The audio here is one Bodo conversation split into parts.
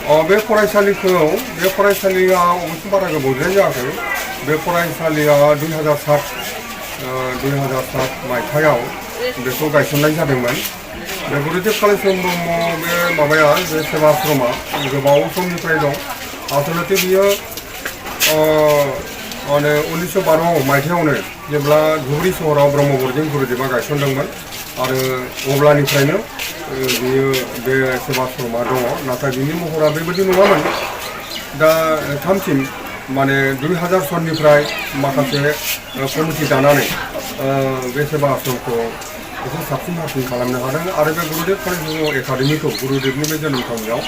बे फरायसालिया अबस्से बारा गोबावद्राय जायाखै बे फरायसालिया 2007 मायथाइयाव बेखौ गायसननाय जादोंमोन बे गुरुदेव कालिचरण ब्रह्म बे माबाया बे सेवा आश्रमा गोबाव समनिफ्राय दं आसलते बियो माने 1912 मायथाइयावनो जेब्ला धुबुरी सहराव ब्रह्म बर्डिं गुरुदेवा गायसनदोंमोन आरो अब्लानिफ्रायनो बियो बे सेवा आश्रमा दङ नाथाय बिनि महरा बेबायदि नङामोन दा थामथिम माने 2000 सननिफ्राय माखासे कमिटि दानानै बे सेवा आश्रमखौ एसे साबसिन हासिन खालामनो हादों आरो बे गुरुदेव कालिचरण एकाडेमिखौ गुरुदेवनि बे जोनोम थावनियाव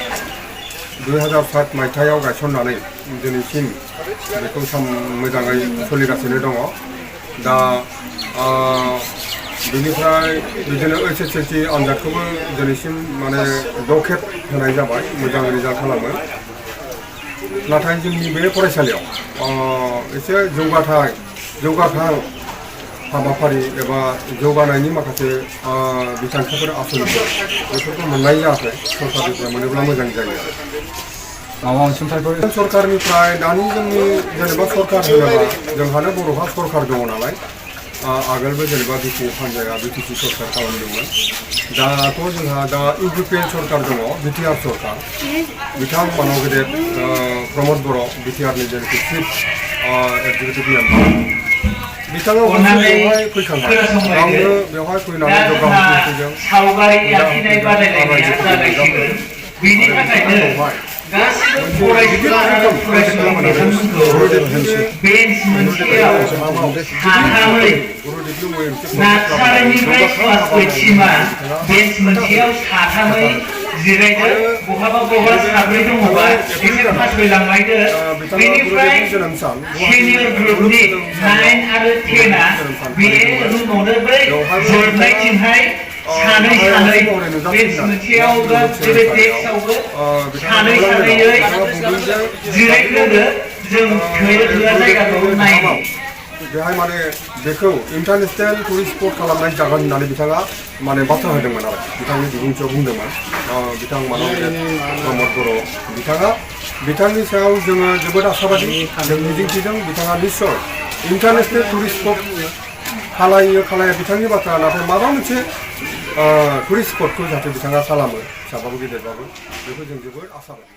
2007 मायथाइयाव गायसननानै दिनैसिम बेखौ मोजाङै सोलिगासिनो दङ दा बिनिफ्राय बिदिनो HSLC आनजादखौबो दिनैसिम माने 6 खेब होनाय जाबाय मोजां रिजाल्ट खालामो नाथाय जोंनि बे फरायसालियाव एसे जौगाथाय हाबाफारि एबा जौगानायनि माखासे बिथांखिफोर आसनिफोर बेफोरखौ मोननाय जायाखै सरकारनिफ्राय मोनोब्ला मोजां जायो माबा अनसुंथाइफोर सरकारनिफ्राय दानि जोंनि जेनेबा सरकार होनोबा जोंहानो बर'हा सरकार दङ नालाय आगोलबो जेनेबा बिटिसि हान्जाया बिटिसि सरकार खालामदोंमोन दाथ' जोंहा दा इउपिपिएल सरकार दङ बिटिआर सरकार बिथां मानव गेदेर प्रमद बर' बिटिआरनि जेनेखि चिफ एक्जिकिउटिभ मेम्बार बिथाङा बेवहाय फैखांबाय गावनो बेवहाय फैनानै जौगाहोफैदों गासिबो फरायसाफोरा बेन्च मोनसेयाव साथामै नार्सारिनिफ्राय क्लास 8 सिमा बेन्च मोनसेयाव साथामै जिरायदो बहाबा साब्रै दङबा एसे फासयलांलायदो बेनिफ्राय सिनियर ग्रुपनि 9 आरो 10 आ बे रुमावनो बै जोबनायथिंहाय सानै बेन्च मोनसेयाव बे डेस्कआवबो सानैयै जिरायग्रोदो जों थोआ जायगाखौ नायनो बेहाय माने बेखौ इन्टारनेशनेल टुरिस्ट स्पट खालामनाय जागोन होननानै बिथाङा माने बाथ्रा होदोंमोन आरो बिथांनि बिबुंथियाव बुंदोंमोन बिथां मानव प्रमद बर' बिथांनि सायाव जोङो जोबोद आशाबादि जों मिजिंथिदों बिथाङा निस्सय इन्टारनेशनेल टुरिस्ट स्पट खालाया बिथांनि बाथ्रा नाथाय माबा मोनसे टुरिस्ट स्पटखौ जाहाथे बिथाङा खालामो फिसाबाबो गेदेरबाबो बेखौ जों जोबोद आशाबादि